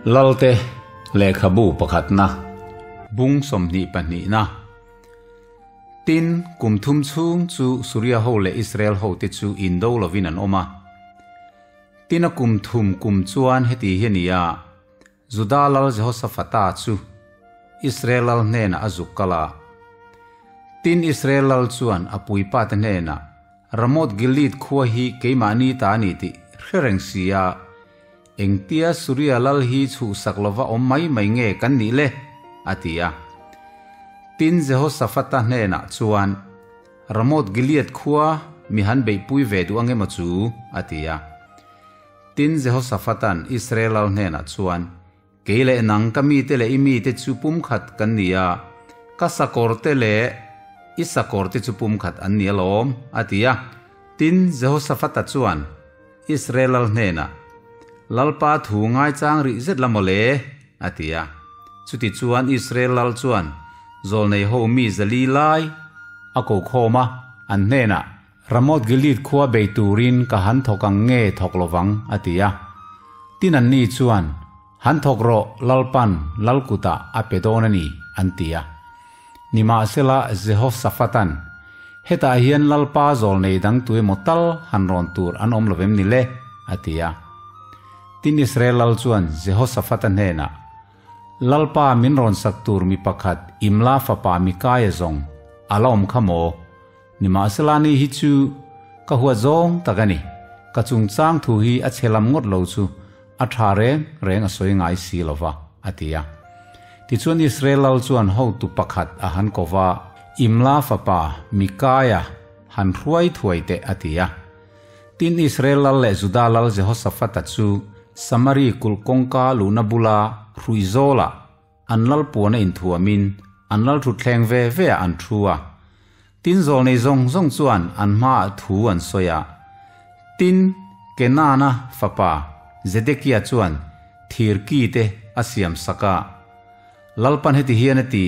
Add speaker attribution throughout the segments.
Speaker 1: Lalte lehkhabu pakhatna bung 22na. Tin, kum thum chhung chu Suria ho leh Israel hote chu indo lovin an awm a. Tin a kum thum kum chuan heti hi a ni a, Juda lal Jehosaphata chu Israel lal hnenah a zuk kal a. Tin Israel lal chuan a puipate hnenah, Ramoth Gilead khua hi keimahni ta a ni tih hre reng si a, Engtia Suria lal hi chhuhsak lova awm mai mai nge kan nih le? a ti a. Tin Jehosaphata hnenah chuan, Ramoth Gilead khua mi han beihpui ve duh ang emaw chu? a ti a. Tin Jehosaphata'n Israel lal hnenah chuan, Kei leh nang ka mite leh i mite chu pumkhat kan ni a, ka sakawrte leh i sakawrte chu pumkhat an ni alawm, a ti a. Tin Jehosaphata chuan, Israel lal hnenah, Lalpa thu ngaichang rih zet la mawle, a ti a. Chutichuan Israel lal chuan zawlnei ho mi zali lai a ko khawm a, an hnenah, Ramoth Gilead khua bei turin ka han thawk ang nge thawk lovang, a ti a. Tin anni chuan, Han thawk rawh, Lalpan lal kutah a pe dawn a ni, an ti a. Nimahsela Jehosaphatan, Hetah hian Lalpa zawlnei dang tu emaw tal han rawn tur an awm lovem ni le? a ti a. Tin Israel lal chuan Jehosaphata hnenah, Lalpa min rawn sak tur mi pakhat Imla fapa Mikaia zawng a la awm kha maw? Nimahsela ni hi chu ka huat zawng tak a ni, ka chungchang thu hi a chhe lam ngawt lo chu A tha reng reng a sawi ngai si lo va, a ti a. Tichuan Israel lal chuan hotu pakhat a han ko va, Imla fapa Mikaia han hruai thuai teh, a ti a. Tin, Israel lal leh Juda lal Jehosaphata chu Samari kulh kawngka luhna bula hruihzawlah an lal puan a inthuamin an lal thutthleng ve ve ah an thu a. Tin zawlnei zawng zawng chuan an hmaah thu an sawi a. Tin, Kenana fapa Zedekia chuan thir ki te a siam sak a. Lalpan heti hian a ti,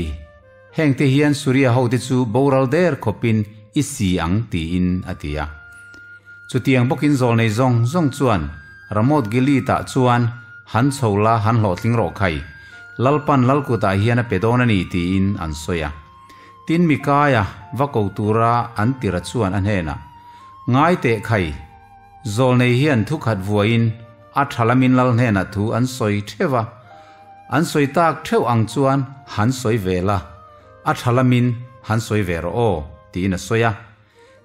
Speaker 1: Hengte hian Suria hote chu boral der khawpin i si ang tiin a ti a. Chutiang bawkin zawlnei zawng zawng chuan Ramoth Gilead-ah chuan han chho la han hlawhtling rawh khai, Lalpan Lalkutah hian a pe dawn a ni tiin an sawi a. Tin Mikaia va ko tura an tira chuan a hnenah, Ngai teh khai, zawlnei hian thu khat vuaiin a tha lamin Lal hnenah thu an sawi theuh a, an sawi tak theuh ang chuan han sawi ve la, a tha lamin han sawi ve rawh aw, tiin a sawi a.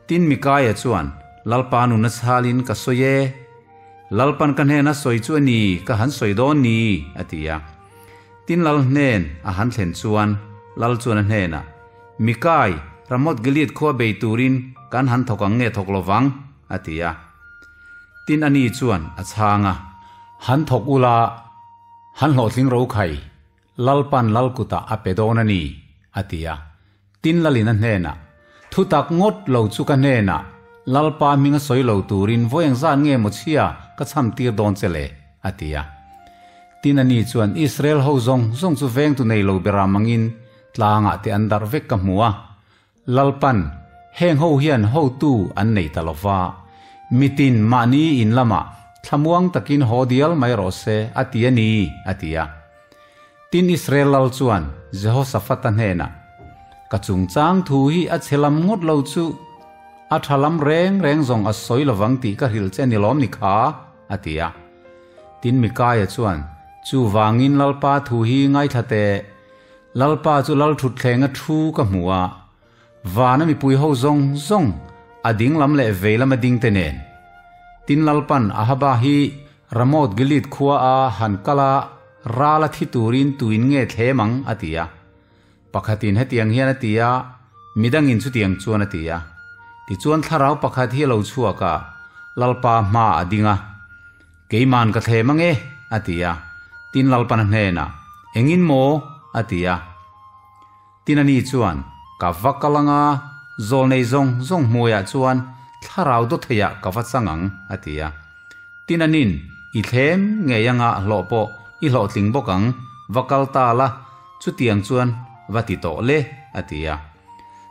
Speaker 1: Tin Mikaia chuan, Lalpa nuna chhalin ka sawi e. Lalpan ka hnena sawi chu a ni, ka han sawi dawn ni, a ti a. Tin Lal hnen a han thlen chuan, Lal chuan a hnenah, Mikai, Ramoth Gilead khua bei turin kan han thawk ang nge thawk lo vang? a ti a. Tin ani chuan a chhang a, Han thawk ula, han hlawhtling ro khai, Lalpan Lal kutah a pe dawn a ni, a ti a. Tin Lalin a hnenah, Thu tak ngawt lo chu ka hnenah, Lalpa hming a sawi lo turin vawi engzat nge maw chhia ka chham tir dawn che le? a ti a. Tin ani chuan Israel ho zawng zawng chu vengtu nei lo bera mangin tlangah te an darh vek ka hmu a. Lalpan, Heng ho hian hotu an nei ta lo va, mitin mahni in lamah thlamuang takin haw dial mai rawh se, a ti a ni, a ti a. Tin Israel lal chuan Jehosaphata hnenah, Ka chungchang thu hi a chhe lam ngawt lo chu, a tha lam reng reng zawng a sawi lovang tih ka hrilh che ni lawm ni kha? a ti a. Tin Mikaia chuan, Chuvangin Lalpa thu hi ngaithla teh. Lalpa chu lal thutthleng a thu ka hmu a, vana mipui ho zawng zawng a ding lam leh vei lama ding te nen. Tin Lalpan Ahaba hi Ramoth Gilead khua a han kal a, ral a thi turin tuin nge thlem ang? a ti a. Pakhatin hetiang hian a ti a, midangin chutiang chuan a ti a. Tichuan thlarau pakhat hi a lo chhuak a, Lalpa hma a ding a. Keiman ka thlem ang e, a ti a. Tin Lalpan a hnenah, Engin maw? a ti a. Tin ani chuan, Ka va kal ang a, zawlnei zawng zawng hmuaiah chuan thlarau dawtheiah ka va chang ang, a ti a. Tin anin, I thlem ngei anga hlawh pawh i hlawhtling bawk ang, va kal ta la, chutiang chuan va ti tawh le, a ti a.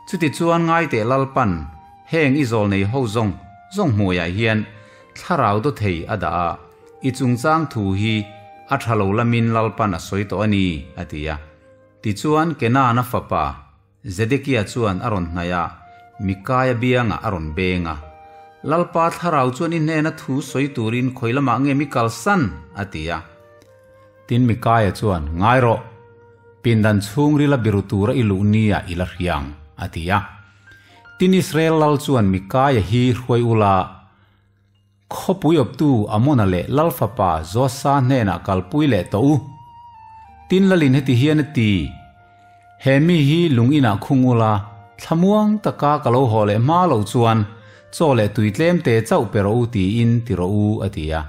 Speaker 1: Chutichuan ngaiteh Lalpan heng i zawlnei ho zawng zawng hmuaiah hian thlarau dawthei a dah a, i chungchang thu hi A tha lo lamin Lalpan a sawi tawh a ni, a ti a. Tichuan, Kenaana fapa Zedekia chuan a rawn hnaih a, Mikaia biangah a rawn beng a. Lalpa thlarau chuan i hnena thu sawi turin khawi lamah nge mi kalsan? a ti a. Tin, Mikaia chuan, Ngai rawh! Pindan chhungrila biru tura i luh nia i la hria ang, a ti a. Tin, Israel lal chuan Mikaia hi hruai ula, Khawpui awptu Amona leh lal fapa Joasa hnenah kalpui leh tawh u. Tin, lalin heti hian a ti, He mi hi lung inah khung ula, thlamuang taka ka lo haw leh hma loh chuan chaw leh tui tlemte chauh pe rawh u tiin ti rawh u, a ti a.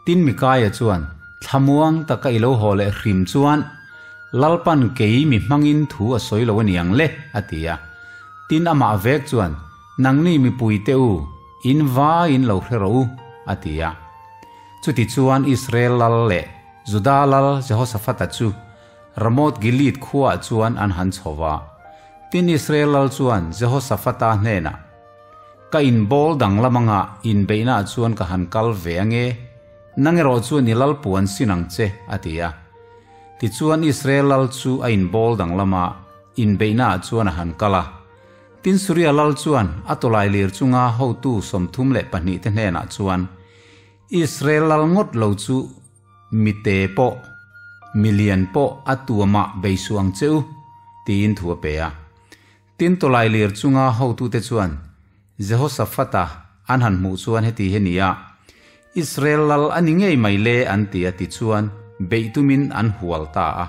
Speaker 1: Tin Mikaia chuan, Thlamuang taka i lo haw leh hrim chuan, Lalpan kei mi hmangin thu a sawi lo a niang le, a ti a. Tin amah vek chuan, Nangni mipuite u, in vaiin lo hre rawh u, a ti a. Chutichuan Israel lal leh Juda lal Jehosaphata chu Ramoth Gilead khuaah chuan an han chho va. Tin Israel lal chuan Jehosaphata hnenah, Ka inbawl danglam anga inbeihnaah chuan ka han kal ve ange, nang erawh chuan i lal puan sin ang che, a ti a. Tichuan Israel lal chu a inbawl danglam a, inbeihnaah chuan a han kal a. Tin Suria lal chuan a tawlai lir chunga hotu 32 te hnenah chuan, Israel lal ngawt lo chu mite pawh, milian pawh a tuamah bei suh ang che u, tiin thu a pe a. Tin tawlai lir chunga hotute chuan Jehosaphata an han hmuh chuan heti hi a ni a, Israel lal a ni ngei mai le an ti a tichuan beih tumin an hual ta a.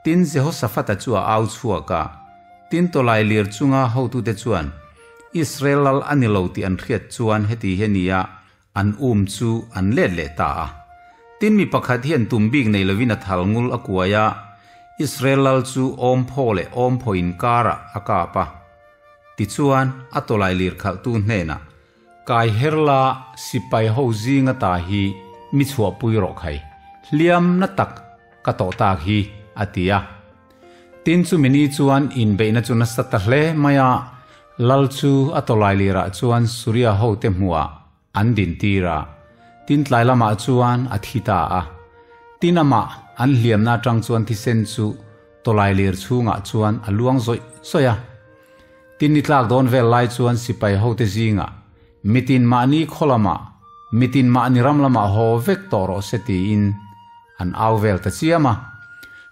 Speaker 1: Tin Jehosaphata chu a au chhuak a, tin tawlai lir chunga hotute chuan Israel lal a ni lo tih an hriat chuan heti hi a ni a, An um chu an let leh ta a. Tin mi pakhat hian tum bik nei lovin a thal ngul a kuai a, Israel lal chu awmphaw leh awmphaw inkarah a kap a. Tichuan, a tawlai lir khalhtu hnenah, Kai Herla sipai ho zinga ta hi mi chhuahpui rawh khai, hliam na tak ka tawh tak hi, a ti a. Tin chumi ni chuan inbeihna chu nasa ta hle mai a, lal chu a tawlai lirah chuan Suria hote hmuhah an din tir a, tin tlai lamah chuan a thi ta a. Tin amah an hliamna atang chuan thisen chu tawlai lir chhungah chuan a luang zawih zawih a. Tin ni tlak dawn vel lai chuan sipai hote zingah mitin mahni khaw lamah, mitin mahni ram lamah haw vek tawh rawh se tiin an au vel ta chiam a.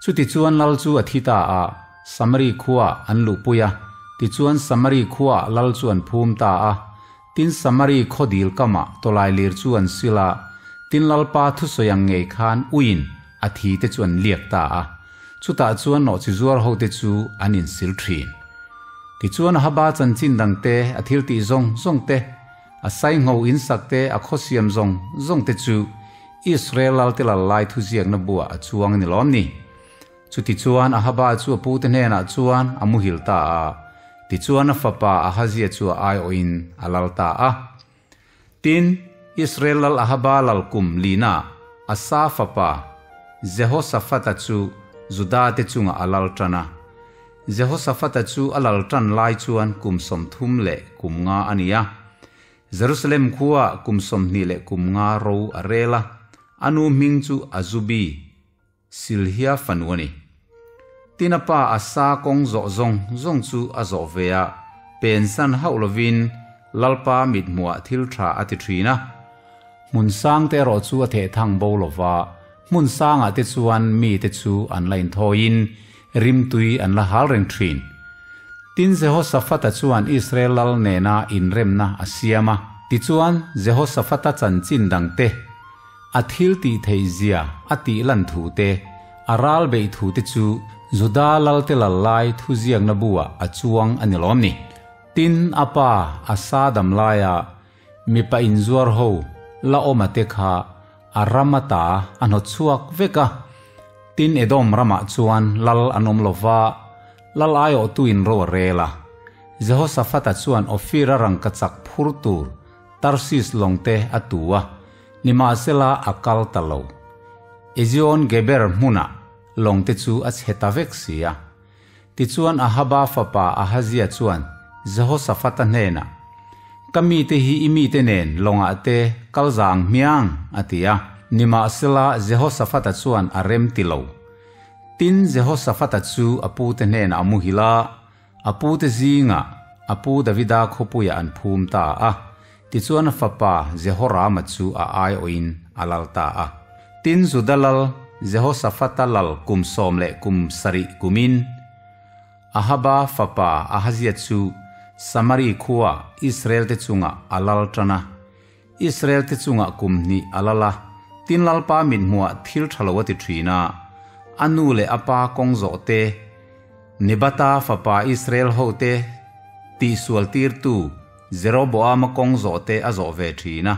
Speaker 1: Chutichuan lal chu a thi ta a, Samari khuaah an luhpui a, tichuan Samari khuaah lal chu an phum ta a. Tin Samari khaw dil kamah tawlai lir chu an sil a, tin Lalpa thusawi ang ngei khan uiin a thi te chu an liak ta a. Chutah chuan nawhchi zuar hote chu an insil thin. Tichuan Ahaba chanchin dang te, a thil tih zawng zawng te, a saingho insak te, a khawsiam zawng zawng te chu Israel lalte lal lai thuziakna buah a chuang a ni lawm ni? Chutichuan Ahaba chu a pute hnenah chuan a muhil ta a, tichuan a fapa Ahazia chu a aiawhin a lal ta a. Tin, Israel lal Ahaba lal kum lina Asa fapa Jehosaphata chu Juda-te chungah a lal tan a. Jehosaphata chu a lal tan lai chuan kum 35 a ni a. Jerusalem khuaah kum 25 ro a rel a, a nu hming chu Azubi, Silhia fanu a ni. Tin a pa Asa kawng zawh zawng zawng chu a zawh ve a, pensan hauh lovin Lalpa mithmuhah thil tha a ti thin a. Hmun sangte erawh chu a thehthang bo lova, hmun sangah te chuan mite chu an la inthawiin rimtui an la hal reng thin. Tin Jehosaphata chuan Israel lal nena inremna a siam a. Tichuan Jehosaphata chanchin dangte A thil tih theih zia a tih lan thu te, a ral beih thu te chu Juda lalte lal lai thuziakna buah a chuang a ni lawm ni. Tin, a pa Asa dam laia mipa inzuar ho la awm a te kha a ram ata a hnawt chhuak vek a. Tin, Edom ramah chuan lal an awm lo va, lal aiawhtuin ro a rel a. Jehosaphata chuan Ophir-a rangkachak phur tur Tarsis lawngte a tu a, nimahsela a kal ta lo. Ezion Geber hmunah lawngte chu a chhe ta vek si a. Tichuan Ahaba fapa Ahazia chuan Jehosaphata hnenah, Ka mite hi i mite nen lawngah te kal za ang hmiang, a ti a. Nimahsela, Jehoshafata chuan a rem ti lo. Tin, Jehoshafata chu a pute hnenah a muhil a, a pute zingah a pu Davida khawpuiah an phum ta a. Tichuan a fapa Jehorama chu a aiawhin a lal ta a. Tin, Juda lal Jehoshafata lal kum 17 kumin Ahaba fapa Ahazia chu Samari khua Israel-te chungah a lal tan a. Israel-te chungah kum hnih a lal a, tin Lalpa mithmuah thil tha lo a ti thin a. A nu leh a pa kawng zawh te, Nebata fapa Israel hote tihsual tirtu Jeroboama kawng zawh te a zawh ve thin a.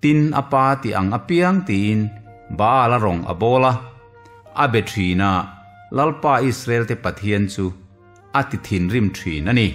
Speaker 1: Tin a pa tih ang apiang tiin Baal a rawng a bawl a, a be thin a, Lalpa Israel-te Pathian chu a ti thinrim thin a ni.